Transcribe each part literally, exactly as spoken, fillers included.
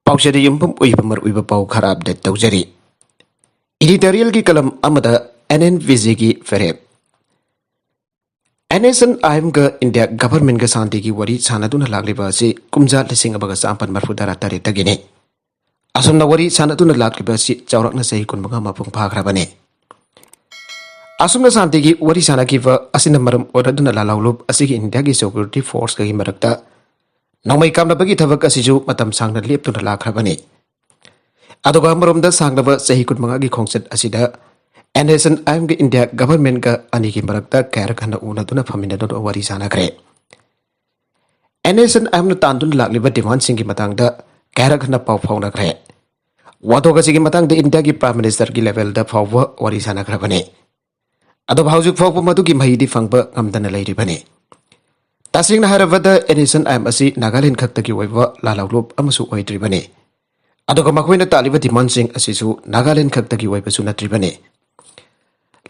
ꯄꯥꯎꯆꯦꯗ ꯌꯨꯝꯐꯝ ꯑꯣꯏꯕ ꯃꯔꯨꯑꯣꯏꯕ ꯄꯥꯎ ꯈꯔ ꯑꯞꯗꯦꯠ ꯇꯧꯖꯔꯤ꯫ ꯏꯗꯤꯇꯣꯔꯤꯌꯦꯜꯒꯤ ꯀꯂꯝ ꯑꯃꯗ ꯑꯦꯟ ꯑꯦꯟ ꯚꯤꯖꯦꯒꯤ ꯐꯦꯔꯦꯞ꯫ ꯑꯦꯟ ꯑꯦꯁ ꯑꯦꯟ ꯑꯥꯏ ꯑꯦꯝꯒ ꯏꯟꯗꯤꯌꯥ ꯒꯚꯔꯟꯃꯦꯟꯠꯒ ꯁꯥꯟꯇꯤꯒꯤ ꯋꯥꯔꯤ ꯁꯥꯟꯅꯗꯨꯅ ꯂꯥꯛꯂꯤꯕ ꯑꯁꯤ ꯀꯨꯝꯖꯥ ꯂꯤꯁꯤꯡ ꯑꯃꯒ ꯆꯥꯃꯥꯄꯟ ꯃꯔꯤꯐꯨ ꯇꯔꯥ ꯇꯔꯦꯠꯇꯒꯤꯅꯤ꯫ ꯑꯁꯨꯝꯅ ꯋꯥꯔꯤ ꯁꯥꯟꯅꯗꯨꯅ ꯂꯥꯛꯂꯤꯕ ꯑꯁꯤ ꯆꯥꯎꯔꯥꯛꯅ ꯆꯍꯤ ꯀꯨꯟꯃꯉꯥ ꯃꯄꯨꯡ ꯐꯥꯈ꯭ꯔꯕꯅꯤ꯫ ꯑꯁꯨꯝꯅ ꯁꯥꯟꯇꯤꯒꯤ ꯋꯥꯔꯤ ꯁꯥꯟꯅꯈꯤꯕ ꯑꯁꯤꯅ ꯃꯔꯝ ꯑꯣꯏꯔꯗꯨꯅ ꯂꯥꯂꯥꯎꯂꯨꯞ ꯑꯁꯤꯒꯤ ꯏꯟꯗꯤꯌꯥꯒꯤ ꯁꯦꯀ꯭ꯌꯨꯔꯤꯇꯤ ꯐꯣꯔꯁꯀꯒꯤ ꯃꯔꯛꯇ ꯅꯣꯡꯃꯩ ꯀꯥꯞꯅꯕꯒꯤ ꯊꯕꯛ ꯑꯁꯤꯁꯨ ꯃꯇꯝ ꯁꯥꯡꯅ ꯂꯦꯞꯇꯨꯅ ꯂꯥꯛꯈ꯭ꯔꯕꯅꯤ꯫ ꯑꯗꯨꯒ ꯑꯃꯔꯣꯝꯗ ꯁꯥꯡꯂꯕ ꯆꯍꯤ ꯀꯨꯟꯃꯉꯥꯒꯤ ꯈꯣꯡꯆꯠ ꯑꯁꯤꯗ ꯑꯦꯟ ꯑꯦꯁ ꯑꯦꯟ ꯑꯥꯏ ꯑꯦꯝꯒ ꯏꯟꯗꯤꯌꯥ ꯒꯚꯔꯟꯃꯦꯟꯠꯒ ꯑꯅꯤꯒꯤ ꯃꯔꯛꯇ ꯀꯌꯥꯔꯛ ꯍꯟꯅ ꯎꯅꯗꯨꯅ ꯐꯝꯃꯤꯟꯅꯗꯨꯅ ꯋꯥꯔꯤ ꯁꯥꯟꯅꯈ꯭ꯔꯦ꯫ ꯑꯦꯟ ꯑꯦꯁ ꯑꯦꯟ ꯑꯥꯏ ꯑꯦꯝꯅ ꯇꯥꯟꯗꯨꯅ ꯂꯥꯛꯂꯤꯕ ꯗꯤꯃꯥꯟꯁꯤꯡꯒꯤ ꯃꯇꯥꯡꯗ ꯀꯌꯥꯔꯛ ꯍꯟꯅ ꯄꯥꯎ ꯐꯥꯎꯅꯈ꯭ꯔꯦ꯫ ꯋꯥꯊꯣꯛ ꯑꯁꯤꯒꯤ ꯃꯇꯥꯡꯗ ꯏꯟꯗꯤꯌꯥꯒꯤ ꯄ꯭ꯔꯥꯏꯝ ꯃꯤꯅꯤꯁꯇꯔꯒꯤ ꯂꯦꯚꯦꯜꯗ ꯐꯥꯎꯕ ꯋꯥꯔꯤ ꯁꯥꯟꯅꯈ꯭ꯔꯕꯅꯤ꯫ ꯑꯗꯨꯕꯨ ꯍꯧꯖꯤꯛ ꯐꯥꯎꯕ ꯃꯗꯨꯒꯤ ꯃꯍꯩꯗꯤ ꯐꯪꯕ ꯉꯝꯗꯅ ꯂꯩꯔꯤꯕꯅꯤ꯫ ꯇꯁꯦꯡꯅ ꯍꯥꯏꯔꯕꯗ N S N I M ꯑꯁꯤ ꯅꯥꯒꯥꯂꯦꯟ ꯈꯛꯇꯒꯤ ꯑꯣꯏꯕ ꯂꯥꯂꯥꯎꯂꯨꯞ ꯑꯃꯁꯨ ꯑꯣꯏꯗ꯭ꯔꯤꯕꯅꯤ꯫ ꯑꯗꯨꯒ ꯃꯈꯣꯏꯅ ꯇꯥꯜꯂꯤꯕ ꯗꯤꯃꯥꯟꯁꯤꯡ ꯑꯁꯤꯁꯨ ꯅꯥꯒꯥꯂꯦꯟ ꯈꯛꯇꯒꯤ ꯑꯣꯏꯕꯁꯨ ꯅꯠꯇ꯭ꯔꯤꯕꯅꯤ꯫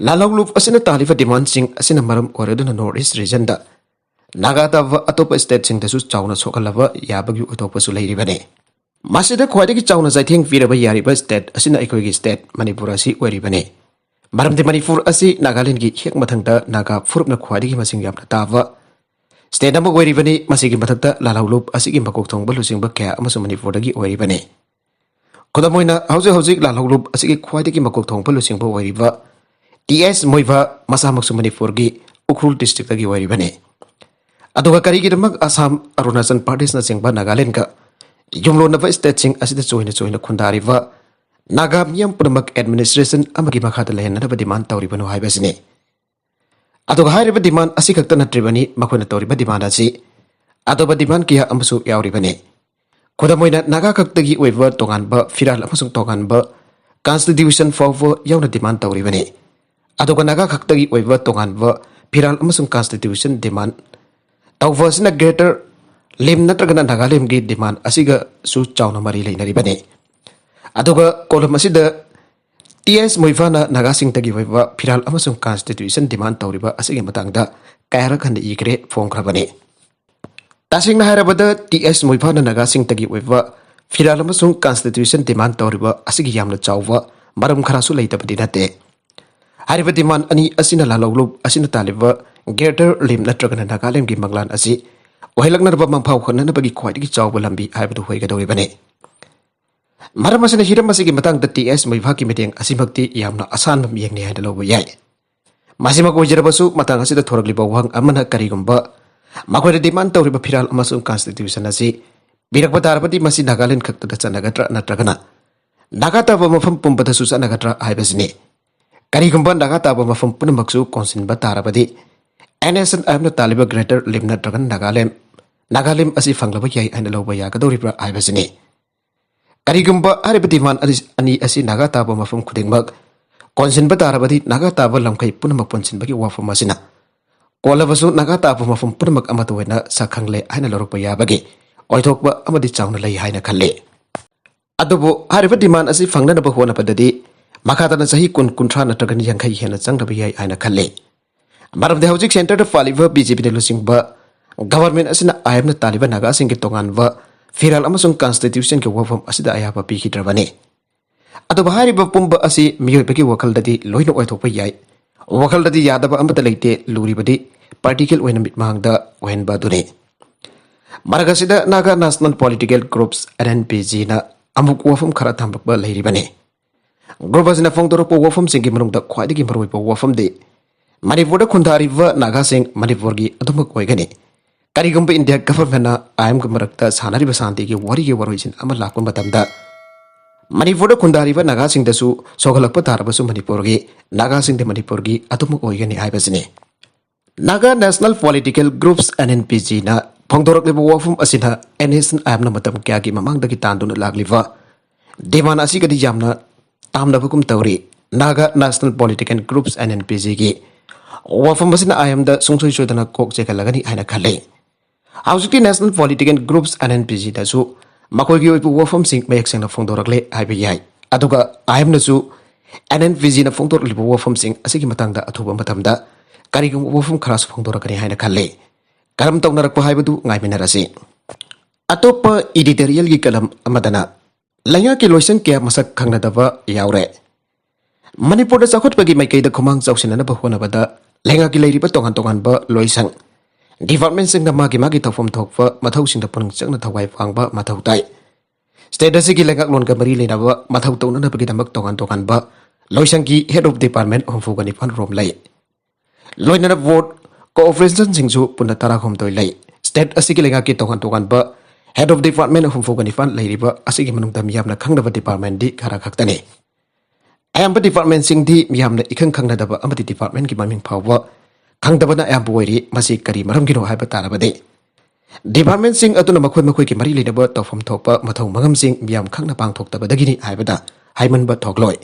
ꯂꯥꯂꯥꯎꯂꯨꯞ ꯑꯁꯤꯅ ꯇꯥꯜꯂꯤꯕ ꯗꯤꯃꯥꯟꯁꯤꯡ ꯑꯁꯤꯅ ꯃꯔꯝ ꯑꯣꯏꯔꯗꯨꯅ ꯅꯣꯔꯠ ꯏꯁ ꯔꯤꯖꯟꯗ ꯅꯥꯒꯥ ꯇꯥꯕ ꯑꯇꯣꯞꯄ ꯁ꯭ꯇꯦꯠꯁꯤꯡꯗꯁꯨ ꯆꯥꯎꯅ ꯁꯣꯛꯍꯜꯂꯕ ꯌꯥꯕꯒꯤ ꯑꯣꯏꯊꯣꯛꯄꯁꯨ ꯂꯩꯔꯤꯕꯅꯤ꯫ ꯃꯁꯤꯗ ꯈ꯭ꯋꯥꯏꯗꯒꯤ ꯆꯥꯎꯅ ꯆꯩꯊꯦꯡ ꯄꯤꯔꯕ ꯌꯥꯔꯤꯕ ꯁ꯭ꯇꯦꯠ ꯑꯁꯤꯅ ꯑꯩꯈꯣꯏꯒꯤ ꯁ꯭ꯇꯦꯠ ꯃꯅꯤꯄꯨꯔ ꯑꯁꯤ ꯑꯣꯏꯔꯤꯕꯅꯤ꯫ ꯃꯔꯝꯗꯤ ꯃꯅꯤꯄꯨꯔ ꯑꯁꯤ ꯅꯥꯒꯥꯂꯦꯟꯒꯤ ꯍꯦꯛ ꯃꯊꯪꯗ ꯅꯥꯒꯥ ꯐꯨꯔꯨꯞꯅ ꯈ꯭ꯋꯥꯏꯗꯒꯤ ꯃꯁꯤꯡ ꯌꯥꯝꯅ ꯇꯥꯕ ꯁ꯭ꯇꯦꯠ ꯑꯃ ꯑꯣꯏꯔꯤꯕꯅꯤ꯫ ꯃꯁꯤꯒꯤ ꯃꯊꯛꯇ ꯂꯥꯂꯥꯎꯂꯨꯞ ꯑꯁꯤꯒꯤ ꯃꯀꯣꯛ ꯊꯣꯡꯕ ꯂꯨꯆꯤꯡꯕ ꯀꯌꯥ ꯑꯃꯁꯨ ꯃꯅꯤꯄꯨꯔꯗꯒꯤ ꯑꯣꯏꯔꯤꯕꯅꯤ꯫ ꯈꯨꯗꯝ ꯑꯣꯏꯅ ꯍꯧꯖꯤꯛ ꯍꯧꯖꯤꯛ ꯂꯥꯂꯥꯎꯂꯨꯞ ꯑꯁꯤꯒꯤ ꯈ꯭ꯋꯥꯏꯗꯒꯤ ꯃꯀꯣꯛ ꯊꯣꯡꯕ ꯂꯨꯆꯤꯡꯕ ꯑꯣꯏꯔꯤꯕ ꯇꯤ ꯑꯦꯁ ꯃꯣꯏꯚꯥ ꯃꯁꯥꯃꯛꯁꯨ ꯃꯅꯤꯄꯨꯔꯒꯤ ꯎꯈ꯭ꯔꯨꯜ ꯗꯤꯁꯇ꯭ꯔꯤꯛꯇꯒꯤ ꯑꯣꯏꯔꯤꯕꯅꯤ꯫ ꯑꯗꯨꯒ ꯀꯔꯤꯒꯤꯗꯃꯛ ꯑꯁꯥꯝ, ꯑꯔꯨꯅꯥꯆꯜ ꯄ꯭ꯔꯗꯦꯁꯅꯆꯤꯡꯕ ꯅꯥꯒꯥꯂꯦꯟꯒ ꯌꯨꯝꯂꯣꯟꯅꯕ ꯁ꯭ꯇꯦꯠꯁꯤꯡ ꯑꯁꯤꯗ ꯆꯣꯏꯅ ꯆꯣꯏꯅ ꯈꯨꯟꯗꯥꯔꯤꯕ ꯅꯥꯒꯥ ꯃꯤꯌꯥꯝ ꯄꯨꯝꯅꯃꯛ ꯑꯦꯗꯃꯤꯅꯤꯁꯇ꯭ꯔꯦꯁꯟ ꯑꯃꯒꯤ ꯃꯈꯥꯗ ꯂꯩꯍꯟꯅꯅꯕ ꯗꯤꯃꯥꯟ ꯇꯧꯔꯤꯕꯅꯣ ꯍꯥꯏꯕꯁꯤꯅꯤ꯫ ꯑꯗꯨꯒ ꯍꯥꯏꯔꯤꯕ ꯗꯤꯃꯥꯟ ꯑꯁꯤꯈꯛꯇ ꯅꯠꯇ꯭ꯔꯤꯕꯅꯤ, ꯃꯈꯣꯏꯅ ꯇꯧꯔꯤꯕ ꯗꯤꯃꯥꯟ ꯑꯁꯤ ꯑꯇꯣꯞꯄ ꯗꯤꯃꯥꯟ ꯀꯌꯥ ꯑꯃꯁꯨ ꯌꯥꯎꯔꯤꯕꯅꯤ꯫ ꯈꯨꯗꯝ ꯑꯣꯏꯅ ꯅꯥꯒꯥ ꯈꯛꯇꯒꯤ ꯑꯣꯏꯕ ꯇꯣꯉꯥꯟꯕ ꯐꯤꯔꯥꯜ ꯑꯃꯁꯨꯡ ꯇꯣꯉꯥꯟꯕ ꯀꯟꯁꯇꯤꯇ꯭ꯌꯨꯁꯟ ꯐꯥꯎꯕ ꯌꯥꯎꯅ ꯗꯤꯃꯥꯟ ꯇꯧꯔꯤꯕꯅꯤ꯫ ꯑꯗꯨꯒ ꯅꯥꯒꯥ ꯈꯛꯇꯒꯤ ꯑꯣꯏꯕ ꯇꯣꯉꯥꯟꯕ ꯐꯤꯔꯥꯜ ꯑꯃꯁꯨꯡ ꯀꯟꯁꯇꯤꯇ꯭ꯌꯨꯁꯟ ꯗꯤꯃꯥꯟ ꯇꯧꯕ ꯑꯁꯤꯅ ꯒ꯭ꯔꯦꯇꯔ ꯂꯤꯝ ꯅꯠꯇ꯭ꯔꯒꯅ ꯅꯥꯒꯥꯂꯦꯟꯒꯤ ꯗꯤꯃꯥꯟ ꯑꯁꯤꯒꯁꯨ ꯆꯥꯎꯅ ꯃꯔꯤ ꯂꯩꯅꯔꯤꯕꯅꯤ꯫ ꯑꯗꯨꯒ ꯀꯣꯂꯝ ꯑꯁꯤꯗ ꯇꯤ ꯑꯦꯁ ꯃꯣꯏꯚꯥꯅ ꯅꯥꯒꯥꯁꯤꯡꯗꯒꯤ ꯑꯣꯏꯕ ꯐꯤꯔꯥꯜ ꯑꯃꯁꯨꯡ ꯀꯟꯁꯇꯤꯇ꯭ꯌꯨꯁꯟ ꯗꯤꯃꯥꯟ ꯇꯧꯔꯤꯕ ꯑꯁꯤꯒꯤ ꯃꯇꯥꯡꯗ ꯀꯌꯥꯔꯛ ꯍꯟꯅ ꯏꯈ꯭ꯔꯦ, ꯐꯣꯡꯈ꯭ꯔꯕꯅꯤ꯫ ꯇꯁꯦꯡꯅ ꯍꯥꯏꯔꯕꯗ ꯇꯤ ꯑꯦꯁ ꯃꯣꯏꯚꯥꯅ ꯅꯥꯒꯥꯁꯤꯡꯗꯒꯤ ꯑꯣꯏꯕ ꯐꯤꯔꯥꯜ ꯑꯃꯁꯨꯡ ꯀꯟꯁꯇꯤꯇ꯭ꯌꯨꯁꯟ ꯗꯤꯃꯥꯟ ꯇꯧꯔꯤꯕ ꯑꯁꯤꯒꯤ ꯌꯥꯝꯅ ꯆꯥꯎꯕ ꯃꯔꯝ ꯈꯔꯁꯨ ꯂꯩꯇꯕꯗꯤ ꯅꯠꯇꯦ꯫ ꯍꯥꯏꯔꯤꯕ ꯗꯤꯃꯥꯟ ꯑꯅꯤ ꯑꯁꯤꯅ ꯂꯥꯜꯍꯧꯂꯨꯞ ꯑꯁꯤꯅ ꯇꯥꯜꯂꯤꯕ ꯒ꯭ꯔꯦꯇꯔ ꯂꯤꯝ ꯅꯠꯇ꯭ꯔꯒꯅ ꯅꯥꯒꯥꯂꯦꯟꯒꯤ ꯃꯪꯂꯥꯟ ꯑꯁꯤ ꯑꯣꯏꯍꯜꯂꯛꯅꯕ ꯃꯪꯐꯥꯎ ꯍꯣꯠꯅꯅꯕꯒꯤ ꯈ꯭ꯋꯥꯏꯗꯒꯤ ꯆꯥꯎꯕ ꯂꯝꯕꯤ ꯍꯥꯏꯕꯗꯨ ꯑꯣꯏꯒꯗꯧꯔꯤꯕꯅꯤ꯫ ꯃꯔꯝ ꯑꯁꯤꯅ ꯍꯤꯔꯝ ꯑꯁꯤꯒꯤ ꯃꯇꯥꯡꯗ ꯇꯤ ꯑꯦꯁ ꯃꯩꯕꯥꯛꯀꯤ ꯃꯤꯠꯌꯦꯡ ꯑꯁꯤꯃꯛꯇꯤ ꯌꯥꯝꯅ ꯑꯁꯥꯟꯕ ꯃꯤꯠꯌꯦꯡꯅꯤ ꯍꯥꯏꯅ ꯂꯧꯕ ꯌꯥꯏ꯫ ꯃꯁꯤꯃꯛ ꯑꯣꯏꯖꯔꯕꯁꯨ, ꯃꯇꯥꯡ ꯑꯁꯤꯗ ꯊꯣꯔꯛꯂꯤꯕ ꯋꯥꯍꯪ ꯑꯃꯅ, ꯀꯔꯤꯒꯨꯝꯕ ꯃꯈꯣꯏꯅ ꯗꯤꯃꯥꯟ ꯇꯧꯔꯤꯕ ꯐꯤꯔꯥꯜ ꯑꯃꯁꯨꯡ ꯀꯟꯁꯇꯤꯇ꯭ꯌꯨꯁꯟ ꯑꯁꯤ ꯄꯤꯔꯛꯄ ꯇꯥꯔꯕꯗꯤ, ꯃꯁꯤ ꯅꯥꯒꯥꯂꯦꯟ ꯈꯛꯇꯗ ꯆꯠꯅꯒꯗ꯭ꯔꯥ ꯅꯠꯇ꯭ꯔꯒꯅ ꯅꯥꯒꯥ ꯇꯥꯕ ꯃꯐꯝ ꯄꯨꯝꯕꯗꯁꯨ ꯆꯠꯅꯒꯗ꯭ꯔꯥ ꯍꯥꯏꯕꯁꯤꯅꯤ꯫ ꯀꯔꯤꯒꯨꯝꯕ ꯅꯥꯒꯥ ꯇꯥꯕ ꯃꯐꯝ ꯄꯨꯝꯅꯃꯛꯁꯨ ꯀꯣꯟꯁꯤꯟꯕ ꯇꯥꯔꯕꯗꯤ, ꯑꯦꯟ ꯑꯦꯁ ꯑꯦꯟ ꯑꯥꯏ ꯑꯦꯝꯅ ꯇꯥꯜꯂꯤꯕ ꯒ꯭ꯔꯦꯇꯔ ꯂꯤꯝ ꯅꯠꯇ꯭ꯔꯒ ꯅꯥꯒꯥꯂꯦꯟ, ꯅꯥꯒꯥꯂꯤꯝ ꯑꯁꯤ ꯐꯪꯂꯕ ꯌꯥꯏ ꯍꯥꯏꯅ ꯂꯧꯕ ꯌꯥꯒꯗꯧꯔꯤꯕ꯭ꯔꯥ ꯍꯥꯏꯕꯁꯤꯅꯤ꯫ ꯀꯔꯤꯒꯨꯝꯕ ꯍꯥꯏꯔꯤꯕ ꯗꯤꯃꯥꯟ ꯑꯅꯤ, ꯑꯅꯤ ꯑꯁꯤ ꯅꯥꯒꯥ ꯇꯥꯕ ꯃꯐꯝ ꯈꯨꯗꯤꯡꯃꯛ ꯀꯣꯟꯁꯤꯟꯕ ꯇꯥꯔꯕꯗꯤ, ꯅꯥꯒꯥ ꯇꯥꯕ ꯂꯝꯈꯩ ꯄꯨꯝꯅꯃꯛ ꯄꯨꯟꯁꯤꯟꯕꯒꯤ ꯋꯥꯐꯝ ꯑꯁꯤꯅ ꯀꯣꯜꯂꯕꯁꯨ ꯅꯥꯒꯥ ꯇꯥꯕ ꯃꯐꯝ ꯄꯨꯝꯅꯃꯛ ꯑꯃꯠꯇ ꯑꯣꯏꯅ ꯁꯛꯈꯪꯂꯦ ꯍꯥꯏꯅ ꯂꯧꯔꯛꯄ ꯌꯥꯕꯒꯤ ꯑꯣꯏꯊꯣꯛꯄ ꯑꯃꯗꯤ ꯆꯥꯎꯅ ꯂꯩ ꯍꯥꯏꯅ ꯈꯜꯂꯤ꯫ ꯑꯗꯨꯕꯨ ꯍꯥꯏꯔꯤꯕ ꯗꯤꯃꯥꯟ ꯑꯁꯤ ꯐꯪꯅꯅꯕ ꯍꯣꯠꯅꯕꯗꯗꯤ ꯃꯈꯥ ꯇꯥꯅ ꯆꯍꯤ ꯀꯨꯟ, ꯀꯨꯟꯊ꯭ꯔꯥ ꯅꯠꯇ꯭ꯔꯒ ꯌꯥꯡꯈꯩ ꯍꯦꯟꯅ ꯆꯪꯗꯕ ꯌꯥꯏ ꯍꯥꯏꯅ ꯈꯜꯂꯤ꯫ ꯃꯔꯝꯗꯤ ꯍꯧꯖꯤꯛ ꯁꯦꯟꯇꯔꯗ ꯄꯥꯜꯂꯤꯕ ꯕꯤ ꯖꯦ ꯄꯤꯅ ꯂꯨꯆꯤꯡꯕ ꯒꯚꯔꯟꯃꯦꯟꯠ ꯑꯁꯤꯅ ꯑꯥꯏ ꯑꯦꯝꯅ ꯇꯥꯜꯂꯤꯕ ꯅꯥꯒꯥꯁꯤꯡꯒꯤ ꯇꯣꯉꯥꯟꯕ ꯐꯤꯔꯥꯜ ꯑꯃꯁꯨꯡ ꯀꯟꯁꯇꯤꯇ꯭ꯌꯨꯁꯟꯒꯤ ꯋꯥꯐꯝ ꯑꯁꯤꯗ ꯑꯌꯥꯕ ꯄꯤꯈꯤꯗ꯭ꯔꯕꯅꯤ꯫ ꯑꯗꯨꯕꯨ ꯍꯥꯏꯔꯤꯕ ꯄꯨꯝꯕ ꯑꯁꯤ ꯃꯤꯑꯣꯏꯕꯒꯤ ꯋꯥꯈꯜꯗꯗꯤ ꯂꯣꯏꯅ ꯑꯣꯏꯊꯣꯛꯄ ꯌꯥꯏ꯫ ꯋꯥꯈꯜꯗꯗꯤ ꯌꯥꯗꯕ ꯑꯃꯠꯇ ꯂꯩꯇꯦ, ꯂꯨꯔꯤꯕꯗꯤ ꯄ꯭ꯔꯦꯛꯇꯤꯀꯦꯜ ꯑꯣꯏꯅ ꯃꯤꯠꯃꯥꯡꯗ ꯑꯣꯏꯍꯟꯕ ꯑꯗꯨꯅꯤ꯫ ꯃꯔꯛ ꯑꯁꯤꯗ Naga national political groups, N N P ꯖꯤꯅ ꯑꯃꯨꯛ ꯋꯥꯐꯝ ꯈꯔ ꯊꯝꯂꯛꯄ ꯂꯩꯔꯤꯕꯅꯤ꯫ ꯒ꯭ꯔꯨꯞ ꯑꯁꯤꯅ ꯐꯣꯡꯗꯣꯔꯛꯄ ꯋꯥꯐꯝꯁꯤꯡꯒꯤ ꯃꯅꯨꯡꯗ ꯈ꯭ꯋꯥꯏꯗꯒꯤ ꯃꯔꯨꯑꯣꯏꯕ ꯋꯥꯐꯝꯗꯤ ꯃꯅꯤꯄꯨꯔꯗ ꯈꯨꯟꯗꯥꯔꯤꯕ ꯅꯥꯒꯥꯁꯤꯡ ꯃꯅꯤꯄꯨꯔꯒꯤ ꯑꯗꯨꯃꯛ ꯑꯣꯏꯒꯅꯤ꯫ ꯀꯔꯤꯒꯨꯝꯕ ꯏꯟꯗꯤꯌꯥ ꯒꯚꯔꯟꯃꯦꯟꯠꯅ ꯑꯥꯏ ꯑꯦꯝꯒꯤ ꯃꯔꯛꯇ ꯁꯥꯟꯅꯔꯤꯕ ꯁꯥꯟꯇꯤꯒꯤ ꯋꯥꯔꯤꯒꯤ ꯋꯥꯔꯣꯏꯁꯤꯟ ꯑꯃ ꯂꯥꯛꯄ ꯃꯇꯝꯗ, ꯃꯅꯤꯄꯨꯔꯗ ꯈꯨꯟꯗꯥꯔꯤꯕ ꯅꯥꯒꯥꯁꯤꯡꯗꯁꯨ ꯁꯣꯛꯍꯜꯂꯛꯄ ꯇꯥꯔꯕꯁꯨ, ꯃꯅꯤꯄꯨꯔꯒꯤ ꯅꯥꯒꯥꯁꯤꯡꯗꯤ ꯃꯅꯤꯄꯨꯔꯒꯤ ꯑꯗꯨꯃꯛ ꯑꯣꯏꯒꯅꯤ ꯍꯥꯏꯕꯁꯤꯅꯤ꯫ Naga national political groups, N N P ꯖꯤꯅ ꯐꯣꯡꯗꯣꯔꯛꯂꯤꯕ ꯋꯥꯐꯝ ꯑꯁꯤꯅ ꯑꯦꯟ ꯑꯦꯁ ꯑꯦꯟ ꯑꯥꯏ ꯑꯦꯝꯅ ꯃꯇꯝ ꯀꯌꯥꯒꯤ ꯃꯃꯥꯡꯗꯒꯤ ꯇꯥꯟꯗꯨꯅ ꯂꯥꯛꯂꯤꯕ ꯗꯤꯃꯥꯟ ꯑꯁꯤꯒꯗꯤ ꯌꯥꯝꯅ ꯇꯥꯝꯅꯕꯒꯨꯝ ꯇꯧꯔꯤ꯫ Naga national political groups, N N P ꯖꯤꯒꯤ ꯋꯥꯐꯝ ꯑꯁꯤꯅ ꯑꯥꯏ ꯑꯦꯝꯗ ꯁꯨꯡꯁꯣꯏ ꯁꯣꯏꯗꯅ ꯀꯣꯛ ꯆꯦꯛꯍꯜꯂꯒꯅꯤ ꯍꯥꯏꯅ ꯈꯜꯂꯤ꯫ ꯍꯧꯖꯤꯛꯇꯤ national political groups, N N P ꯖꯤꯗꯁꯨ ꯃꯈꯣꯏꯒꯤ ꯑꯣꯏꯕ ꯋꯥꯐꯝꯁꯤꯡ ꯃꯌꯦꯛ ꯁꯦꯡꯅ ꯐꯣꯡꯗꯣꯔꯛꯂꯦ ꯍꯥꯏꯕ ꯌꯥꯏ꯫ ꯑꯗꯨꯒ ꯑꯥꯏ ꯑꯦꯝꯅꯁꯨ ꯑꯦꯟ ꯑꯦꯟ ꯄꯤ ꯖꯤꯅ ꯐꯣꯡꯗꯣꯔꯛꯂꯤꯕ ꯋꯥꯐꯝꯁꯤꯡ ꯑꯁꯤꯒꯤ ꯃꯇꯥꯡꯗ ꯑꯊꯨꯕ ꯃꯇꯝꯗ ꯀꯔꯤꯒꯨꯝꯕ ꯋꯥꯐꯝ ꯈꯔꯁꯨ ꯐꯣꯡꯗꯣꯔꯛꯀꯅꯤ ꯍꯥꯏꯅ ꯈꯜꯂꯤ꯫ ꯀꯔꯝ ꯇꯧꯅꯔꯛꯄ ꯍꯥꯏꯕꯗꯨ ꯉꯥꯏꯃꯤꯟꯅꯔꯁꯤ꯫ ꯑꯇꯣꯞꯄ editorialꯒꯤ column ꯑꯃꯗꯅ ꯂꯩꯉꯥꯛꯀꯤ ꯂꯣꯏꯁꯪ ꯀꯌꯥ ꯃꯁꯛ ꯈꯪꯅꯗꯕ ꯌꯥꯎꯔꯦ꯫ ꯃꯅꯤꯄꯨꯔꯗ ꯆꯥꯎꯈꯠꯄꯒꯤ ꯃꯥꯏꯀꯩꯗ ꯈꯨꯃꯥꯡ ꯆꯥꯎꯁꯤꯟꯅꯅꯕ ꯍꯣꯠꯅꯕꯗ ꯂꯩꯉꯥꯛꯀꯤ ꯂꯩꯔꯤꯕ ꯇꯣꯉꯥꯟ ꯇꯣꯉꯥꯟꯕ ꯂꯣꯏꯁꯪ, departmentꯁꯤꯡꯅ ꯃꯥꯒꯤ ꯃꯥꯒꯤ ꯇꯧꯐꯝ ꯊꯣꯛꯄ ꯃꯊꯧꯁꯤꯡꯗ ꯄꯨꯛꯅꯤꯡ ꯆꯪꯅ ꯊꯋꯥꯏ ꯄꯥꯡꯕ ꯃꯊꯧ ꯇꯥꯏ꯫ State ꯑꯁꯤꯒꯤ ꯂꯩꯉꯥꯛꯂꯣꯟꯒ ꯃꯔꯤ ꯂꯩꯅꯕ ꯃꯊꯧ ꯇꯧꯅꯅꯕꯒꯤꯗꯃꯛ ꯇꯣꯉꯥꯟ ꯇꯣꯉꯥꯟꯕ ꯂꯣꯏꯁꯪꯒꯤ head of department ꯍꯨꯝꯐꯨꯒ ꯅꯤꯄꯥꯟ ꯔꯣꯝ ꯂꯩ꯫ ꯂꯣꯏꯅꯅ ward corporationꯁꯤꯡꯁꯨ ꯄꯨꯟꯅ ꯇꯔꯥꯍꯨꯝꯗꯣꯏ ꯂꯩ꯫ State ꯑꯁꯤꯒꯤ ꯂꯩꯉꯥꯛꯀꯤ ꯇꯣꯉꯥꯟ ꯇꯣꯉꯥꯟꯕ head of department ꯍꯨꯝꯐꯨꯒ ꯅꯤꯄꯥꯟ ꯂꯩꯔꯤꯕ ꯑꯁꯤꯒꯤ ꯃꯅꯨꯡꯗ ꯃꯤꯌꯥꯝꯅ ꯈꯪꯅꯕ departmentꯗꯤ ꯈꯔ ꯈꯛꯇꯅꯤ꯫ ꯑꯌꯥꯝꯕ departmentꯁꯤꯡꯗꯤ ꯃꯤꯌꯥꯝꯅ ꯏꯈꯪ ꯈꯪꯅꯗꯕ ꯑꯃꯗꯤ departmentꯀꯤ ꯃꯃꯤꯡ ꯐꯥꯎꯕ ꯈꯪꯗꯕꯅ ꯑꯌꯥꯝꯕ ꯑꯣꯏꯔꯤ꯫ ꯃꯁꯤ ꯀꯔꯤ ꯃꯔꯝꯒꯤꯅꯣ ꯍꯥꯏꯕ ꯇꯥꯔꯕꯗꯤ, departmentꯁꯤꯡ ꯑꯗꯨꯅ ꯃꯈꯣꯏ ꯃꯈꯣꯏꯒꯤ ꯃꯔꯤ ꯂꯩꯅꯕ ꯇꯧꯐꯝ ꯊꯣꯛꯄ ꯃꯊꯧ ꯃꯉꯝꯁꯤꯡ ꯃꯤꯌꯥꯝ ꯈꯪꯅ ꯄꯥꯡꯊꯣꯛꯇꯕꯗꯒꯤꯅꯤ ꯍꯥꯏꯕꯗ ꯍꯥꯏꯃꯟꯕ ꯊꯣꯛꯂꯣꯏ꯫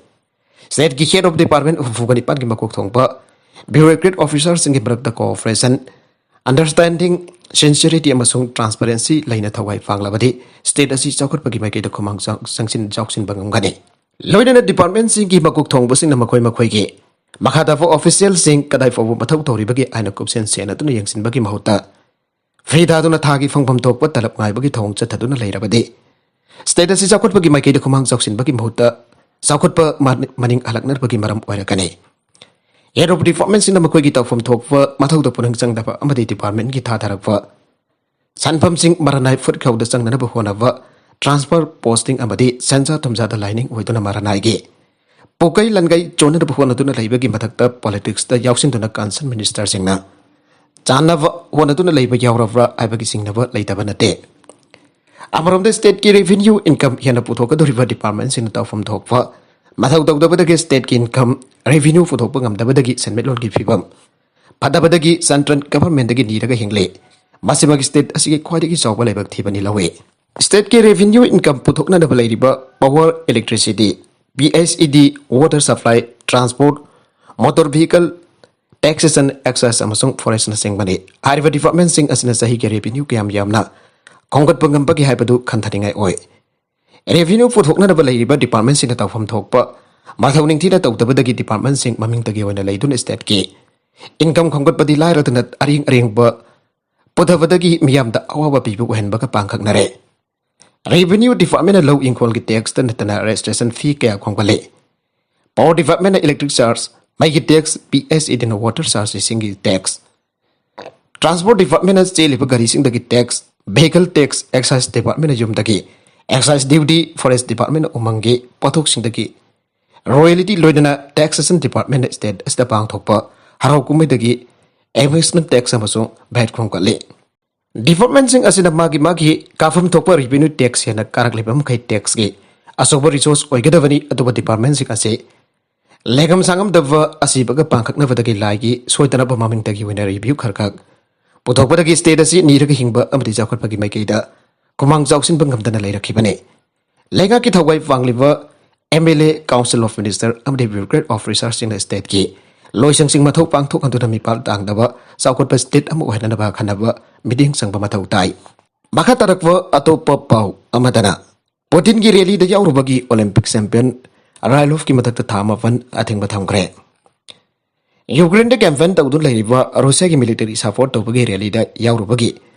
Stateꯀꯤ head of department ꯍꯨꯝꯐꯨꯒ ꯅꯤꯄꯥꯟꯒꯤ ꯃꯀꯣꯛ ꯊꯣꯡꯕ bureaucrat officerꯁꯤꯡꯒꯤ ꯃꯔꯛꯇ cooperation, understanding, sincerity ꯑꯃꯁꯨꯡ transparency ꯂꯩꯅ ꯊꯋꯥꯏ ꯄꯥꯡꯂꯕꯗꯤ state ꯑꯁꯤ ꯆꯥꯎꯈꯠꯄꯒꯤ ꯃꯥꯏꯀꯩꯗ ꯈꯨꯃꯥꯡ ꯆꯥꯎ-, ꯆꯪꯁꯤꯟ ꯆꯥꯎꯁꯤꯟꯕ ꯉꯝꯒꯅꯤ꯫ ꯂꯣꯏꯅꯅ departmentꯁꯤꯡꯒꯤ ꯃꯀꯣꯛ ꯊꯣꯡꯕꯁꯤꯡꯅ ꯃꯈꯣꯏ ꯃꯈꯣꯏꯒꯤ ꯃꯈꯥ ꯇꯥꯕ officialꯁꯤꯡ ꯀꯗꯥꯏ ꯐꯥꯎꯕ ꯃꯊꯧ ꯇꯧꯔꯤꯕꯒꯦ ꯍꯥꯏꯅ ꯀꯨꯞꯁꯦꯟ ꯁꯦꯟꯅꯗꯨꯅ ꯌꯦꯡꯁꯤꯟꯕꯒꯤ ꯃꯍꯨꯠꯇ, ꯐ꯭ꯔꯤ ꯊꯥꯗꯨꯅ ꯊꯥꯒꯤ ꯐꯪꯐꯝ ꯊꯣꯛꯄ ꯇꯂꯕ ꯉꯥꯏꯕꯒꯤ ꯊꯧꯑꯣꯡ ꯆꯠꯊꯗꯨꯅ ꯂꯩꯔꯕꯗꯤ, state ꯑꯁꯤ ꯆꯥꯎꯈꯠꯄꯒꯤ ꯃꯥꯏꯀꯩꯗ ꯈꯨꯃꯥꯡ ꯆꯥꯎꯁꯤꯟꯕꯒꯤ ꯃꯍꯨꯠꯇ ꯆꯥꯎꯈꯠꯄ ꯃꯥ-, ꯃꯅꯤꯡ ꯍꯜꯂꯛꯅꯕꯒꯤ ꯃꯔꯝ ꯑꯣꯏꯔꯛꯀꯅꯤ꯫ Head of departmentꯁꯤꯡꯅ ꯃꯈꯣꯏꯒꯤ ꯇꯧꯐꯝ ꯊꯣꯛꯄ ꯃꯊꯧꯗ ꯄꯨꯛꯅꯤꯡ ꯆꯪꯗꯕ ꯑꯃꯗꯤ departmentꯀꯤ ꯊꯥꯊꯔꯛꯄ ꯁꯟꯐꯝꯁꯤꯡ ꯃꯔꯥꯅꯥꯏ ꯐꯨꯠꯈꯥꯎꯗ ꯆꯪꯅꯅꯕ ꯍꯣꯠꯅꯕ, transfer posting ꯑꯃꯗꯤ ꯁꯦꯟꯖꯥ ꯊꯨꯝꯖꯥꯗ ꯂꯥꯏꯅꯤꯡ ꯑꯣꯏꯗꯨꯅ ꯃꯔꯥꯅꯥꯏꯒꯤ ꯄꯣꯀꯩ ꯂꯟꯒꯩ ꯆꯣꯟꯅꯗꯕ ꯍꯣꯠꯅꯗꯨꯅ ꯂꯩꯕꯒꯤ ꯃꯊꯛꯇ politicsꯇ ꯌꯥꯎꯁꯤꯟꯗꯨꯅ concerned ministerꯁꯤꯡꯅ ꯆꯥꯟꯅꯕ ꯍꯣꯠꯅꯗꯨꯅ ꯂꯩꯕ ꯌꯥꯎꯔꯕ꯭ꯔꯥ ꯍꯥꯏꯕꯒꯤ ꯆꯤꯡꯅꯕ ꯂꯩꯇꯕ ꯅꯠꯇꯦ꯫ ꯑꯃꯔꯣꯝꯗ stateꯀꯤ revenue income ꯍꯦꯟꯅ ꯄꯨꯊꯣꯛꯀꯗꯧꯔꯤꯕ departmentꯁꯤꯡꯅ ꯇꯧꯐꯝ ꯊꯣꯛꯄ ꯃꯊꯧ ꯇꯧꯗꯕꯗꯒꯤ stateꯀꯤ income revenue ꯄꯨꯊꯣꯛꯄ ꯉꯝꯗꯕꯗꯒꯤ ꯁꯦꯟꯃꯤꯠꯂꯣꯟꯒꯤ ꯐꯤꯕꯝ ꯐꯠꯇꯕꯗꯒꯤ central governmentꯗꯒꯤ ꯅꯤꯔꯒ ꯍꯤꯡꯂꯤ꯫ ꯃꯁꯤꯃꯛ state ꯑꯁꯤꯒꯤ ꯈ꯭ꯋꯥꯏꯗꯒꯤ ꯆꯥꯎꯕ ꯂꯥꯏꯕꯛ ꯊꯤꯕꯅꯤ ꯂꯧꯏ꯫ Stateꯀꯤ revenue income ꯄꯨꯊꯣꯛꯅꯅꯕ ꯂꯩꯔꯤꯕ power, electricity, PHED, water supply, transport, motor vehicle, taxation, excise ꯑꯃꯁꯨꯡ forestꯅꯆꯤꯡꯕꯅꯤ꯫ ꯍꯥꯏꯔꯤꯕ departmentꯁꯤꯡ ꯑꯁꯤꯅ ꯆꯍꯤꯒꯤ revenue ꯀꯌꯥꯝ ꯌꯥꯝꯅ ꯈꯣꯝꯒꯠꯄ ꯉꯝꯕꯒꯦ ꯍꯥꯏꯕꯗꯨ ꯈꯟꯊꯅꯤꯡꯉꯥꯏ ꯑꯣꯏ꯫ Revenue ꯄꯨꯊꯣꯛꯅꯅꯕ ꯂꯩꯔꯤꯕ departmentꯁꯤꯡꯅ ꯇꯧꯐꯝ ꯊꯣꯛꯄ ꯃꯊꯧ ꯅꯤꯡꯊꯤꯅ ꯇꯧꯗꯕꯗꯒꯤ departmentꯁꯤꯡ ꯃꯃꯤꯡꯇꯒꯤ ꯑꯣꯏꯅ ꯂꯩꯗꯨꯅ stateꯀꯤ income ꯈꯣꯝꯒꯠꯄꯗꯤ ꯂꯥꯏꯔꯗꯅ ꯑꯔꯦꯡ ꯑꯔꯦꯡꯕ ꯄꯨꯊꯕꯗꯒꯤ ꯃꯤꯌꯥꯝꯗ ꯑꯋꯥꯕ ꯄꯤꯕ ꯑꯣꯏꯍꯟꯕꯒ ꯄꯥꯡꯈꯛꯅꯔꯦ꯫ Revenue Department ꯂꯧ ꯏꯪꯈꯣꯜꯒꯤ tax ꯇ ꯅꯠꯇꯅ registration fee ꯀꯌꯥ ꯈꯣꯝꯒꯠꯂꯤ꯫ Power Department electric charge, ꯃꯩꯒꯤ tax, P S E ꯗꯅ water charge, ꯏꯁꯤꯡꯒꯤ tax, Transport Department ꯆꯦꯜꯂꯤꯕ ꯒꯥꯔꯤꯁꯤꯡꯗꯒꯤ tax, vehicle tax, Excise Department ꯌꯨꯝꯗꯒꯤ excise duty, Forest Department ꯎꯃꯪꯒꯤ ꯄꯣꯠꯊꯣꯛꯁꯤꯡꯗꯒꯤ royalty, ꯂꯣꯏꯅꯅ Taxation Department state ꯑꯁꯤꯗ ꯄꯥꯡꯊꯣꯛꯄ ꯍꯔꯥꯎ ꯀꯨꯝꯍꯩꯗꯒꯤ amusement tax ꯑꯃꯁꯨꯡ vat ꯈꯣꯝꯒꯠꯂꯤ꯫ Department ꯁꯤꯡ ꯑꯁꯤꯅ ꯃꯥꯒꯤ ꯃꯥꯒꯤ ꯀꯥꯐꯝ ꯊꯣꯛꯄ revenue tax ꯍꯦꯟꯅ ꯀꯥꯔꯛꯂꯤꯕ ꯃꯈꯩ tax ꯀꯤ ꯑꯆꯧꯕ resource ꯑꯣꯏꯒꯗꯕꯅꯤ, ꯑꯗꯨꯕꯨ department ꯁꯤꯡ ꯑꯁꯤ ꯂꯩꯉꯝ ꯁꯥꯉꯝꯗꯕ ꯑꯁꯤꯕꯒ ꯄꯥꯡꯈꯛꯅꯕꯗꯒꯤ ꯂꯥꯏꯒꯤ ꯁꯣꯏꯗꯅꯕ ꯃꯃꯤꯡꯗꯒꯤ ꯑꯣꯏꯅ revenue ꯈꯔꯈꯛ ꯄꯨꯊꯣꯛꯄꯗꯒꯤ state ꯑꯁꯤ ꯅꯤꯔꯒ ꯍꯤꯡꯕ ꯑꯃꯗꯤ ꯆꯥꯎꯈꯠꯄꯒꯤ ꯃꯥꯏꯀꯩꯗ ꯈꯨꯃꯥꯡ ꯆꯥꯎꯁꯤꯟꯕ ꯉꯝꯗꯅ ꯂꯩꯔꯛꯈꯤꯕꯅꯤ꯫ ꯂꯩꯉꯥꯛꯀꯤ ꯊꯧꯒꯥꯏ ꯄꯥꯡꯂꯤꯕ M L A, Council of Minister ꯑꯃꯗꯤ Bureaucrat officer ꯁꯤꯡꯅ state ꯀꯤ ꯂꯣꯏꯁꯪꯁꯤꯡ ꯃꯊꯧ ꯄꯥꯡꯊꯣꯛꯍꯟꯗꯨꯅ ꯃꯤꯄꯥꯜ ꯇꯥꯡꯗꯕ ꯆꯥꯎꯈꯠꯄ state ꯑꯃ ꯑꯣꯏꯍꯟꯅꯕ ꯈꯟꯅꯕ meeting ꯆꯪꯕ ꯃꯊꯧ ꯇꯥꯏ꯫ ꯃꯈꯥ ꯇꯥꯔꯛꯄ ꯑꯇꯣꯞꯄ ꯄꯥꯎ ꯑꯃꯗꯅ, ꯄꯨꯇꯤꯟꯒꯤ rally ꯗ ꯌꯥꯎꯔꯨꯕꯒꯤ Olympic champion Rylovꯀꯤ ꯃꯊꯛꯇ ꯊꯥ ꯃꯥꯄꯟ ꯑꯊꯤꯡꯕ ꯊꯝꯈ꯭ꯔꯦ꯫ Ukraine ꯗ campaign ꯇꯧꯗꯨꯅ ꯂꯩꯔꯤꯕ Russia ꯒꯤ military support ꯇꯧꯕꯒꯤ rally ꯗ ꯌꯥꯎꯔꯨꯕꯒꯤ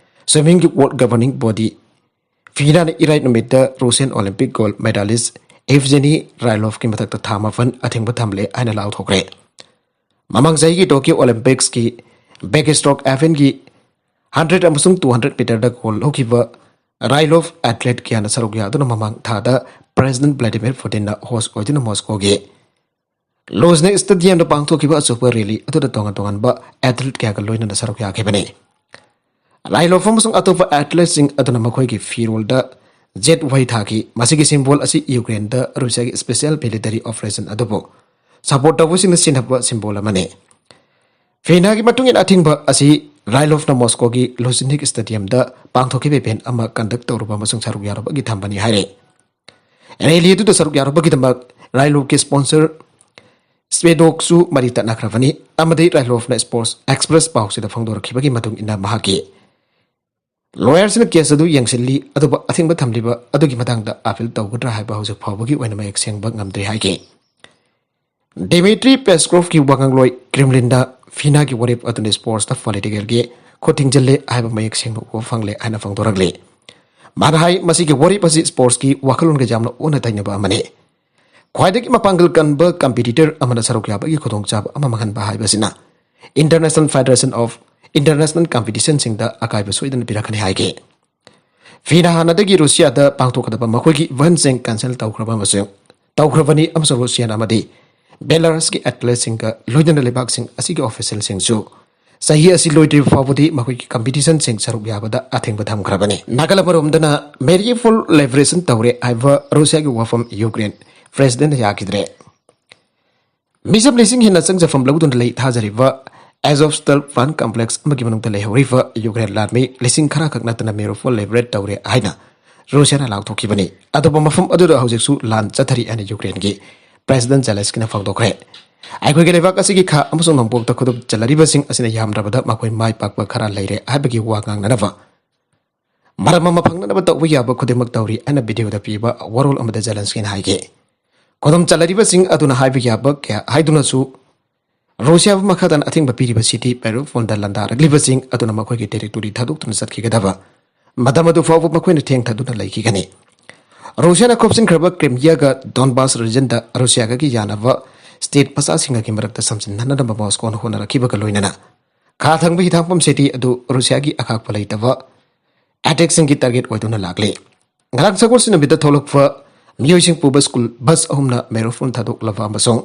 swimming ꯒꯤ world governing body, FINA ꯅ ꯏꯔꯥꯏ ꯅꯨꯃꯤꯠꯇ Russian Olympic gold medalist Evgeny Rylovꯀꯤ ꯃꯊꯛꯇ ꯊꯥ ꯃꯥꯄꯟ ꯑꯊꯤꯡꯕ ꯊꯝꯂꯦ ꯍꯥꯏꯅ ꯂꯥꯎꯊꯣꯛꯈ꯭ꯔꯦ꯫ ꯃꯃꯥꯡ ꯆꯍꯤꯒꯤ Tokyo Olympics ꯀꯤ backstroke event ꯀꯤ hundred ꯑꯃꯁꯨꯡ two hundred meter ꯗ gold ꯂꯧꯈꯤꯕ Rylov athlete ꯀꯌꯥꯅ ꯁꯔꯨꯛ ꯌꯥꯗꯨꯅ ꯃꯃꯥꯡ ꯊꯥꯗ President Vladimir Putin ꯅ host ꯑꯣꯏꯗꯨꯅ Moscow ꯒꯤ Luzhniki stadium ꯗ ꯄꯥꯡꯊꯣꯛꯈꯤꯕ ꯑꯆꯧꯕ rally ꯑꯗꯨꯗ ꯇꯣꯉꯥꯟ ꯇꯣꯉꯥꯟꯕ athlete ꯀꯌꯥꯒ ꯂꯣꯏꯅꯅ ꯁꯔꯨꯛ ꯌꯥꯈꯤꯕꯅꯤ꯫ Rylov ꯑꯃꯁꯨꯡ ꯑꯇꯣꯞꯄ athlete ꯁꯤꯡ ꯑꯗꯨꯅ ꯃꯈꯣꯏꯒꯤ ꯐꯤꯔꯣꯜꯗ jet ꯋꯥꯍꯩ ꯊꯥꯈꯤ꯫ ꯃꯁꯤꯒꯤ symbol ꯑꯁꯤ Ukraine ꯗ Russia ꯒꯤ special military operation ꯑꯗꯨꯕꯨ support ꯇꯧꯕꯁꯤꯡꯅ ꯁꯤꯖꯤꯟꯅꯕ symbol ꯑꯃꯅꯤ꯫ FINA ꯒꯤ ꯃꯇꯨꯡ ꯏꯟꯅ ꯑꯊꯤꯡꯕ ꯑꯁꯤ Rylov ꯅ Moscow ꯒꯤ Luzhniki stadium ꯗ ꯄꯥꯡꯊꯣꯛꯈꯤꯕ event ꯑꯃ conduct ꯇꯧꯔꯨꯕ ꯑꯃꯁꯨꯡ ꯁꯔꯨꯛ ꯌꯥꯔꯨꯕꯒꯤ ꯊꯝꯕꯅꯤ ꯍꯥꯏꯔꯤ꯫ Rally ꯑꯗꯨꯗ ꯁꯔꯨꯛ ꯌꯥꯔꯨꯕꯒꯤꯗꯃꯛ Rylov ꯀꯤ sponsor Svedok ꯁꯨ ꯃꯔꯤ ꯇꯠꯅꯈ꯭ꯔꯕꯅꯤ ꯑꯃꯗꯤ Rylov ꯅ Sports Express ꯄꯥꯎꯁꯤꯗ ꯐꯣꯡꯗꯣꯔꯛꯈꯤꯕꯒꯤ ꯃꯇꯨꯡ ꯏꯟꯅ ꯃꯍꯥꯛꯀꯤ lawyer ꯁꯤꯡꯅ case ꯑꯗꯨ ꯌꯦꯡꯁꯤꯜꯂꯤ, ꯑꯗꯨꯕꯨ ꯑꯊꯤꯡꯕ ꯊꯝꯂꯤꯕ ꯑꯗꯨꯒꯤ ꯃꯇꯥꯡꯗ appeal ꯇꯧꯒꯗ꯭ꯔꯥ ꯍꯥꯏꯕ ꯍꯧꯖꯤꯛ ꯐꯥꯎꯕꯒꯤ ꯑꯣꯏꯅ ꯃꯌꯦꯛ ꯁꯦꯡꯕ ꯉꯝꯗ꯭ꯔꯤ ꯍꯥꯏꯈꯤ꯫ Dmitry Peskov ꯀꯤ ꯋꯥꯉꯥꯡꯂꯣꯏ Kremlin ꯗ FINA ꯒꯤ ꯋꯥꯔꯦꯞ ꯑꯗꯨꯅ sports ꯇ political ꯒꯤ ꯈꯨꯠ ꯊꯤꯡꯖꯤꯜꯂꯦ ꯍꯥꯏꯕ ꯃꯌꯦꯛ ꯁꯦꯡꯅ ꯎꯕ ꯐꯪꯂꯦ ꯍꯥꯏꯅ ꯐꯣꯡꯗꯣꯔꯛꯂꯤ꯫ ꯃꯥꯅ ꯍꯥꯏ, ꯃꯁꯤꯒꯤ ꯋꯥꯔꯦꯞ ꯑꯁꯤ ꯁ꯭ꯄꯣꯔꯠꯁꯀꯤ ꯋꯥꯈꯜꯂꯣꯟꯒ ꯌꯥꯝꯅ ꯑꯣꯟꯅ ꯇꯩꯅꯕ ꯑꯃꯅꯤ꯫ ꯈ꯭ꯋꯥꯏꯗꯒꯤ ꯃꯄꯥꯡꯒꯜ ꯀꯟꯕ ꯀꯝꯄꯤꯇꯤꯇꯔ ꯑꯃꯅ ꯁꯔꯨꯛ ꯌꯥꯕꯒꯤ ꯈꯨꯗꯣꯡꯆꯥꯕ ꯑꯃ ꯃꯥꯡꯍꯟꯕ ꯍꯥꯏꯕꯁꯤꯅ International Federation of International Competitionꯁꯤꯡꯗ ꯑꯀꯥꯏꯕ ꯁꯣꯏꯗꯅ ꯄꯤꯔꯛꯀꯅꯤ ꯍꯥꯏꯈꯤ꯫ ꯐꯤꯅ ꯍꯥꯟꯅꯗꯒꯤ ꯔꯨꯁꯤꯌꯥꯗ ꯄꯥꯡꯊꯣꯛꯀꯗꯕ ꯃꯈꯣꯏꯒꯤ ꯏꯚꯦꯟꯠꯁꯤꯡ ꯀꯦꯟꯁꯦꯜ ꯇꯧꯈ꯭ꯔꯕ ꯑꯃꯁꯨꯡ ꯇꯧꯈ꯭ꯔꯕꯅꯤ, ꯑꯃꯁꯨꯡ ꯔꯨꯁꯤꯌꯥꯟ ꯑꯃꯗꯤ ꯕꯦꯂꯥꯔꯁꯀꯤ ꯑꯦꯊꯂꯦꯠꯁꯤꯡꯒ ꯂꯣꯏꯅꯅ ꯂꯩꯕꯥꯛꯁꯤꯡ ꯑꯁꯤꯒꯤ ꯑꯣꯐꯤꯁꯤꯌꯦꯜꯁꯤꯡꯁꯨ ꯆꯍꯤ ꯑꯁꯤ ꯂꯣꯏꯗ꯭ꯔꯤꯕ ꯐꯥꯎꯕꯗꯤ ꯃꯈꯣꯏꯒꯤ ꯀꯝꯄꯤꯇꯤꯁꯟꯁꯤꯡ ꯁꯔꯨꯛ ꯌꯥꯕꯗ ꯑꯊꯤꯡꯕ ꯊꯝꯈ꯭ꯔꯕꯅꯤ꯫ ꯅꯥꯀꯜ ꯑꯃꯔꯣꯝꯗꯅ ꯃꯦꯔꯤꯌꯨꯄꯣꯜ ꯂꯤꯕꯔꯦꯁꯟ ꯇꯧꯔꯦ ꯍꯥꯏꯕ ꯔꯨꯁꯤꯌꯥꯒꯤ ꯋꯥꯐꯝ ꯌꯨꯀ꯭ꯔꯦꯟ ꯄ꯭ꯔꯦꯁꯤꯗꯦꯟꯠꯅ ꯌꯥꯈꯤꯗ꯭ꯔꯦ꯫ ꯃꯤꯁꯝ ꯂꯤꯁꯤꯡ ꯍꯦꯟꯅ ꯆꯪꯖꯐꯝ ꯂꯧꯗꯨꯅ ꯂꯩ ꯊꯥꯖꯔꯤꯕ ꯑꯦꯖꯣꯚꯁ꯭ꯇꯥꯜ ꯄ꯭ꯂꯥꯟ ꯀꯝꯄ꯭ꯂꯦꯛꯁ ꯑꯃꯒꯤ ꯃꯅꯨꯡꯗ ꯂꯩꯍꯧꯔꯤꯕ ꯌꯨꯀ꯭ꯔꯦꯟ ꯂꯥꯟꯃꯤ ꯂꯤꯁꯤꯡ ꯈꯔ ꯈꯛ ꯅꯠꯇꯅ ꯃꯦꯔꯤꯌꯨꯄꯣꯜ ꯂꯤꯕꯔꯦꯠ ꯇꯧꯔꯦ ꯍꯥꯏꯅ ꯔꯨꯁꯤꯌꯥꯅ ꯂꯥꯎꯊꯣꯛꯈꯤꯕꯅꯤ꯫ ꯑꯇꯣꯞꯄ ꯃꯐꯝ ꯑꯗꯨꯗ ꯍꯧꯖꯤꯛꯁꯨ ꯂꯥꯟ ꯆꯠꯊꯔꯤ ꯍꯥꯏꯅ ꯌꯨꯀ꯭ꯔꯦꯟꯒꯤ ꯄ꯭ꯔꯦꯁꯤꯗꯦꯟꯠ ꯖꯦꯂꯦꯟꯁꯀꯤꯅ ꯐꯣꯡꯗꯣꯛꯈ꯭ꯔꯦ꯫ ꯑꯩꯈꯣꯏꯒꯤ ꯂꯩꯕꯥꯛ ꯑꯁꯤꯒꯤ ꯈꯥ ꯑꯃꯁꯨꯡ ꯅꯣꯡꯄꯣꯛꯇ ꯈꯨꯗꯨꯝ ꯆꯜꯂꯔꯤꯕꯁꯤꯡ ꯑꯁꯤꯅ ꯌꯥꯝꯗ꯭ꯔꯕꯗ ꯃꯈꯣꯏ ꯃꯥꯏ ꯄꯥꯛꯄ ꯈꯔ ꯂꯩꯔꯦ ꯍꯥꯏꯕꯒꯤ ꯋꯥ ꯉꯥꯡꯅꯅꯕ ꯃꯔꯝ ꯑꯃ ꯐꯪꯅꯅꯕ ꯇꯧꯕ ꯌꯥꯕ ꯈꯨꯗꯤꯡꯃꯛ ꯇꯧꯔꯤ ꯍꯥꯏꯅ ꯚꯤꯗꯤꯑꯣꯗ ꯄꯤꯕ ꯋꯥꯔꯣꯜ ꯑꯃꯗ ꯖꯦꯂꯦꯟꯁꯀꯤꯅ ꯍꯥꯏꯈꯤ꯫ ꯈꯨꯗꯨꯝ ꯆꯜꯂꯔꯤꯕꯁꯤꯡ ꯑꯗꯨꯅ ꯍꯥꯏꯕ ꯌꯥꯕ ꯀꯌꯥ ꯍꯥꯏꯗꯨꯅꯁꯨ ꯔꯨꯁꯤꯌꯥꯕꯨ ꯃꯈꯥ ꯇꯥꯅ ꯑꯊꯤꯡꯕ ꯄꯤꯔꯤꯕ ꯁꯤꯇꯤ ꯃꯦꯔꯤꯌꯨꯄꯣꯜꯗ ꯂꯥꯟꯗꯥꯔꯛꯂꯤꯕꯁꯤꯡ ꯑꯗꯨꯅ ꯃꯈꯣꯏꯒꯤ ꯇꯦꯔꯤꯇꯣꯔꯤ ꯊꯥꯗꯣꯛꯇꯨꯅ ꯆꯠꯈꯤꯒꯗꯕ ꯃꯇꯝ ꯑꯗꯨ ꯐꯥꯎꯕ ꯃꯈꯣꯏꯅ ꯊꯦꯡꯊꯗꯨꯅ ꯂꯩꯈꯤꯒꯅꯤ꯫ ꯔꯨꯁꯤꯌꯥꯅ ꯈꯣꯞꯆꯤꯟꯈ꯭ꯔꯕ ꯀ꯭ꯔꯤꯃꯤꯌꯥꯒ ꯗꯣꯟꯕꯥꯁ ꯔꯤꯖꯟꯗ ꯔꯨꯁꯤꯌꯥꯒꯤ ꯌꯥꯅꯕ ꯁ꯭ꯇꯦꯠ ꯃꯆꯥꯁꯤꯡꯒꯤ ꯃꯔꯛꯇ ꯁꯝꯖꯤꯟꯅꯅꯕ ꯃꯣꯁꯀꯣꯅ ꯍꯣꯠꯅꯔꯛꯈꯤꯕꯒ ꯂꯣꯏꯅꯅ ꯈꯥ ꯊꯪꯕ ꯍꯤꯊꯥꯡꯐꯝ ꯁꯤꯇꯤ ꯑꯗꯨ ꯔꯨꯁꯤꯌꯥꯒꯤ ꯑꯈꯥꯛꯄ ꯂꯩꯇꯕ ꯑꯦꯇꯦꯛꯁꯤꯡꯒꯤ ꯇꯥꯔꯒꯦꯠ ꯑꯣꯏꯗꯨꯅ ꯂꯥꯛꯂꯤ꯫ ꯉꯔꯥꯡ ꯁꯒꯣꯜꯁꯦꯟ ꯅꯨꯃꯤꯠꯇ ꯊꯣꯛꯂꯛꯄ ꯃꯤꯑꯣꯏꯁꯤꯡ ꯄꯨꯕ ꯁ꯭ꯀꯨꯜ ꯕꯁ ꯑꯍꯨꯝꯅ ꯃꯦꯔꯤꯌꯨꯄꯣꯜ ꯊꯥꯗꯣꯛꯂꯕ ꯑꯃꯁꯨꯡ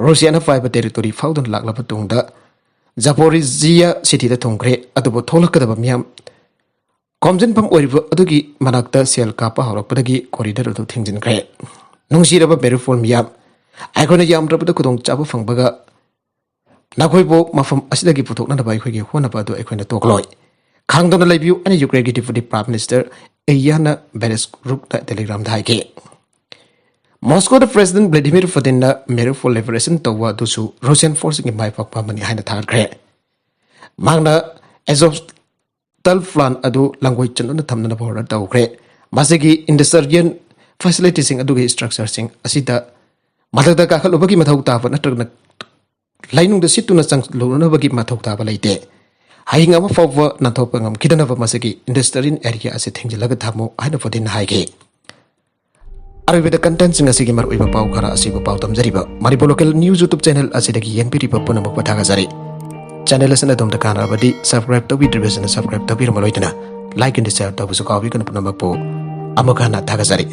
ꯔꯨꯁꯤꯌꯥꯅ ꯄꯥꯏꯕ ꯇꯦꯔꯤꯇꯣꯔꯤ ꯐꯥꯎꯗꯨꯅ ꯂꯥꯛꯂꯕ ꯇꯨꯡꯗ ꯖꯥꯄꯣꯔꯤꯖꯤꯌꯥ ꯁꯤꯇꯤꯗ ꯊꯨꯡꯈ꯭ꯔꯦ꯫ ꯑꯗꯨꯕꯨ ꯊꯣꯛꯂꯛꯀꯗꯕ ꯃꯤꯌꯥꯝ ꯈꯣꯝꯖꯤꯟꯐꯝ ꯑꯣꯏꯔꯤꯕ ꯑꯗꯨꯒꯤ ꯃꯅꯥꯛꯇ ꯁꯦꯜ ꯀꯥꯞꯄ ꯍꯧꯔꯛꯄꯗꯒꯤ ꯀꯣꯔꯤꯗꯣꯔ ꯑꯗꯨ ꯊꯤꯡꯖꯤꯟꯈ꯭ꯔꯦ꯫ ꯅꯨꯡꯁꯤꯔꯕ ꯃꯦꯔꯤꯌꯨꯄꯣꯜ ꯃꯤꯌꯥꯝ, ꯑꯩꯈꯣꯏꯅ ꯌꯥꯝꯗ꯭ꯔꯕꯗ ꯈꯨꯗꯣꯡꯆꯥꯕ ꯐꯪꯕꯒ ꯅꯈꯣꯏꯕꯨ ꯃꯐꯝ ꯑꯁꯤꯗꯒꯤ ꯄꯨꯊꯣꯛꯅꯅꯕ ꯑꯩꯈꯣꯏꯒꯤ ꯍꯣꯠꯅꯕ ꯑꯗꯨ ꯑꯩꯈꯣꯏꯅ ꯇꯣꯛꯂꯣꯏ꯫ ꯈꯥꯡꯗꯨꯅ ꯂꯩꯕꯤꯌꯨ ꯍꯥꯏꯅ ꯌꯨꯀ꯭ꯔꯦꯟꯒꯤ ꯗꯤꯄ꯭ꯌꯨꯇꯤ ꯄ꯭ꯔꯥꯏꯝ ꯃꯤꯅꯤꯁꯇꯔ ꯏꯌꯥꯅ ꯕꯦꯔꯦꯁꯔꯨꯛꯅ ꯇꯦꯂꯤꯒ꯭ꯔꯥꯝꯗ ꯍꯥꯏꯈꯤ꯫ ꯃꯣꯁꯀꯣꯗ ꯄ꯭ꯔꯦꯁꯤꯗꯦꯟꯠ ꯚ꯭ꯂꯥꯗꯤꯃꯤꯔ ꯄꯨꯇꯤꯟꯅ ꯃꯦꯔꯤꯌꯨꯄꯣꯜ ꯂꯤꯕꯔꯦꯁꯟ ꯇꯧꯕ ꯑꯗꯨꯁꯨ ꯔꯨꯁꯤꯌꯥꯟ ꯐꯣꯔꯁꯁꯤꯡꯒꯤ ꯃꯥꯏ ꯄꯥꯛꯄ ꯑꯃꯅꯤ ꯍꯥꯏꯅ ꯊꯥꯒꯠꯈ꯭ꯔꯦ꯫ ꯃꯍꯥꯛꯅ ꯑꯦꯖꯣꯚꯁ꯭ꯇꯥꯜ ꯄ꯭ꯂꯥꯟ ꯑꯗꯨ ꯂꯥꯡꯒꯣꯏ ꯆꯟꯗꯨꯅ ꯊꯝꯅꯅꯕ ꯑꯣꯔꯗꯔ ꯇꯧꯈ꯭ꯔꯦ꯫ ꯃꯁꯤꯒꯤ ꯏꯟꯗꯁꯇ꯭ꯔꯤꯌꯦꯜ ꯐꯦꯁꯤꯂꯤꯇꯤꯁꯤꯡ ꯑꯗꯨꯒꯤ ꯁ꯭ꯇ꯭ꯔꯛꯆꯔꯁꯤꯡ ꯑꯁꯤꯗ ꯃꯊꯛꯇ ꯀꯥꯈꯠꯂꯨꯕꯒꯤ ꯃꯊꯧ ꯇꯥꯕ ꯅꯠꯇ꯭ꯔꯒꯅ ꯂꯩꯅꯨꯡꯗ ꯁꯤꯠꯇꯨꯅ ꯆꯪꯂꯨꯅꯕꯒꯤ ꯃꯊꯧ ꯇꯥꯕ ꯂꯩꯇꯦ꯫ ꯍꯌꯦꯡ ꯑꯃ ꯐꯥꯎꯕ ꯅꯥꯟꯊꯣꯛꯄ ꯉꯝꯈꯤꯗꯅꯕ ꯃꯁꯤꯒꯤ industrial area ꯑꯁꯤ ꯊꯤꯡꯖꯤꯜꯂꯒ ꯊꯝꯃꯨ ꯍꯥꯏꯅ ꯄꯨꯇꯤꯟꯅ ꯍꯥꯏꯈꯤ꯫ ꯑꯔꯣꯏꯕꯗ contentꯁꯤꯡ ꯑꯁꯤꯒꯤ ꯃꯔꯨꯑꯣꯏꯕ ꯄꯥꯎ ꯈꯔ ꯑꯁꯤꯕꯨ ꯄꯥꯎ ꯇꯝꯖꯔꯤꯕ Manipur Local News YouTube channel ꯑꯁꯤꯗꯒꯤ ꯌꯦꯡꯕꯤꯔꯤꯕ ꯄꯨꯝꯅꯃꯛꯄꯨ ꯊꯥꯒꯠꯆꯔꯤ꯫ Channel ꯑꯁꯤꯅ ꯑꯗꯣꯝꯗ ꯀꯥꯟꯅꯔꯕꯗꯤ subscribe ꯇꯧꯕꯤꯗ꯭ꯔꯤꯕꯁꯤꯡꯅ subscribe ꯇꯧꯕꯤꯔꯝꯃ ꯂꯣꯏꯗꯅ like and share ꯇꯧꯕꯁꯨ ꯀꯥꯎꯕꯤꯒꯅꯨ꯫ ꯄꯨꯝꯅꯃꯛꯄꯨ ꯑꯃꯨꯛ ꯍꯟꯅ ꯊꯥꯒꯠꯆꯔꯤ꯫